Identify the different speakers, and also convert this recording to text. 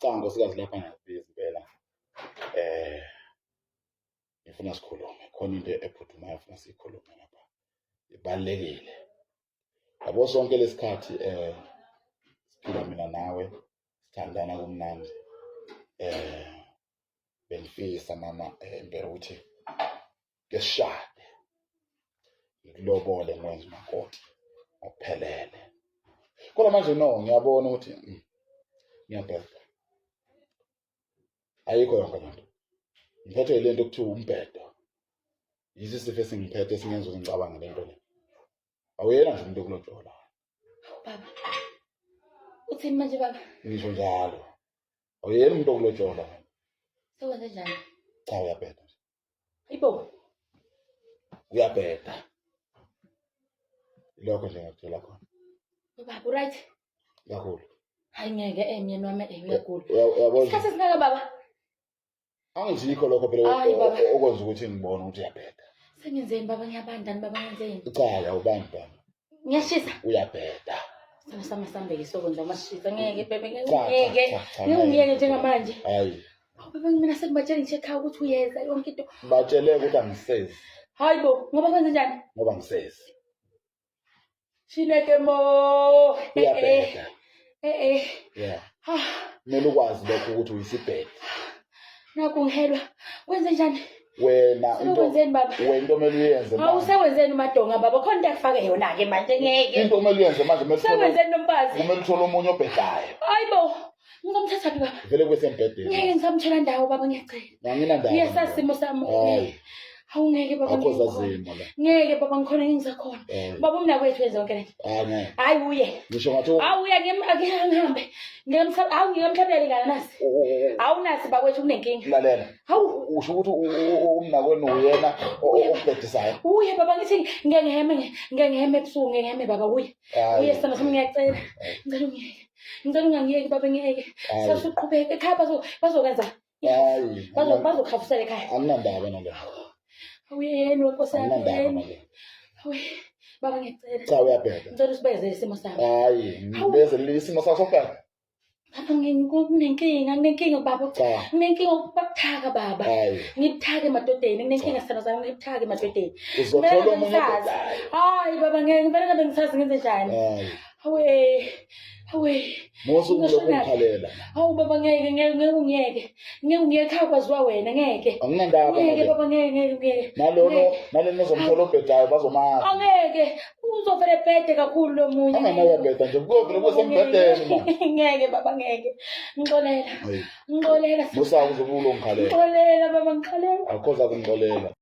Speaker 1: Cha nkosikazi, lapha ngiyakubiza impela. Ngifuna sikhulume, khona into ephuthumayo funa siyikhulume lapha. Ibalulekile. Yabo sonke lesikhathi siphila mina nawe, sithandana kumnandi. Bengifisa mama impela ukuthi ke sishade. Ngikulobole ngwenze umakoti ngokuphelele. Kodwa manje no, ngiyabona ukuthi ngiyabheda. Ayikho yonke lento. Ngiphethwe yile nto okuthiwa umbhedo. Yiso isifo esingiphethe esingenza ukuthi ngicabange le nto le. Awuyena nje umuntu okulotshola.
Speaker 2: Baba. Uthini manje baba?
Speaker 1: Ngisho njalo. Awuyena umuntu okulotshola.
Speaker 2: Sekwenze njani?
Speaker 1: Cha, uyabheda nje.
Speaker 2: Hayibo.
Speaker 1: Uyabheda. Ilokho nje ngakutshela khona.
Speaker 2: Baba, uright?
Speaker 1: Kakhulu.
Speaker 2: Hayi ngeke, myeni wami, uyagula.
Speaker 1: Uyabona.
Speaker 2: Isikhathi esingaka baba.
Speaker 1: Angithi yikho lokho phela
Speaker 2: Hayi, baba.
Speaker 1: okwenza ukuthi ngibone ukuthi uyabheda.
Speaker 2: Sengenzeni baba, ngiyabanda baba, ngenzeni?
Speaker 1: Cha, awubambi baba.
Speaker 2: Ngiyashisa.
Speaker 1: Uyabheda.
Speaker 2: Sana sama sambe ngisokwenza amashisa ngeke bebe ngeke
Speaker 1: Cha, cha,
Speaker 2: ngeke.
Speaker 1: cha, cha,
Speaker 2: Ngeke ungiyeke
Speaker 1: ngeke.
Speaker 2: njengamanje.
Speaker 1: Hayi.
Speaker 2: Hawu baba, mina sekubatshela ngisho ekhaya ukuthi uyeza yonke into.
Speaker 1: Batshele ukuthi angisezi
Speaker 2: Hayi bo, ngoba kwenze njani?
Speaker 1: ngoba ngisezi.
Speaker 2: Chineke mo.
Speaker 1: Uyabheda.
Speaker 2: Eh eh.
Speaker 1: Yeah.
Speaker 2: Ah,
Speaker 1: Kumele ukwazi lokho ukuthi uyisibhedi.
Speaker 2: Nakhu ngihelwa. Kwenze njani?
Speaker 1: Wena into
Speaker 2: Sekwenzeni baba?
Speaker 1: Wena into omele uyenze
Speaker 2: Hawu,
Speaker 1: manje.
Speaker 2: sekwenzeni umadonga baba? Khona into akufake yona ke manje, ngeke.
Speaker 1: Into omele uyenze manje, kumele uthole
Speaker 2: Sekwenzeni nomfazi?
Speaker 1: Kumele uthole omunye obhedayo.
Speaker 2: Hayi bo. Ngizomthatha phi baba?
Speaker 1: Vele kube sembhedeni.
Speaker 2: Ngeke ngisamthola ndawo baba, ngiyacela.
Speaker 1: Anginandaba.
Speaker 2: Ngiyasazi isimo sami.
Speaker 1: Hayi.
Speaker 2: Hawu ngeke baba.
Speaker 1: Akho
Speaker 2: ngikhona.
Speaker 1: zazimo la.
Speaker 2: Ngeke baba, ngikhona, ngisakhona. Baba, umnakwethu wenza yonke lento.
Speaker 1: Ah, ngeke.
Speaker 2: Hayi uye.
Speaker 1: Ngisho ngathi
Speaker 2: Hawu uye, ake ngihambe. Hawu ngemhlabela ingane nasi. Hawu nasi bakwethu, kunenkinga.
Speaker 1: Lalela.
Speaker 2: Hawu.
Speaker 1: Usho ukuthi umnakwenu uyena okubhedisayo.
Speaker 2: Uye baba, ngithi ngeke ngiheme, ngeke ngiheme ebusuku, ngeke ngiheme baba, uye.
Speaker 1: Hayi.
Speaker 2: Uye sithando sami, ngiyacela. Ngicela ungiyeke. Ngicela ungangiyeki baba, ngiyeke.
Speaker 1: Hayi.
Speaker 2: Sasuqhubeka ekhaya, bazokwenza.
Speaker 1: Hayi.
Speaker 2: Bazokhafusela ekhaya.
Speaker 1: Anginandaba nale.
Speaker 2: Awuyeni wenkosi yami.
Speaker 1: Anginandaba
Speaker 2: yeni.
Speaker 1: nale.
Speaker 2: Awu baba, ngiyacela.
Speaker 1: Cha, uyabheda.
Speaker 2: Ngicela usibekezele isimo sami.
Speaker 1: Hayi, ngibezele isimo sakho sokubheda.
Speaker 2: Baba, nginenkinga, nginenkinga baba.
Speaker 1: Cha.
Speaker 2: Nginenkinga ukubabuthaka baba.
Speaker 1: Hayi.
Speaker 2: Ngibuthaka emadodeni, nginenkinga sithando sami, ngibuthaka emadodeni.
Speaker 1: Uzothola
Speaker 2: Kumele ngabe
Speaker 1: omunye
Speaker 2: ngisazi.
Speaker 1: obhedayo.
Speaker 2: Hayi baba, ngeke ngivele ngabe ngisazi ngenze njani.
Speaker 1: Hayi.
Speaker 2: Hawe, hawe.
Speaker 1: Musu kulokhu
Speaker 2: Ngingashonaphi?
Speaker 1: ngikhalela.
Speaker 2: Hawu baba, ngeke ngeke ngeke ungiyeke. Ngeke ungiyeke, ekhaya kwaziwa wena, ngeke.
Speaker 1: Anginandaba
Speaker 2: Ngeke
Speaker 1: nale.
Speaker 2: baba, ngeke ngeke ngeke.
Speaker 1: Nalono
Speaker 2: Ngeke.
Speaker 1: nalena ozomthola obhedayo bazomazi.
Speaker 2: Angeke uzovele bhede kakhulu lo munye.
Speaker 1: Angena uyabheda nje, kuyovele kube sembhedeni manje.
Speaker 2: Ngeke baba, ngeke. Ngixolela.
Speaker 1: Hayi.
Speaker 2: Ngixolela.
Speaker 1: Musa uzobe ulongikhalela.
Speaker 2: Ngixolela baba, ngixolela.
Speaker 1: Akho za kungixolela.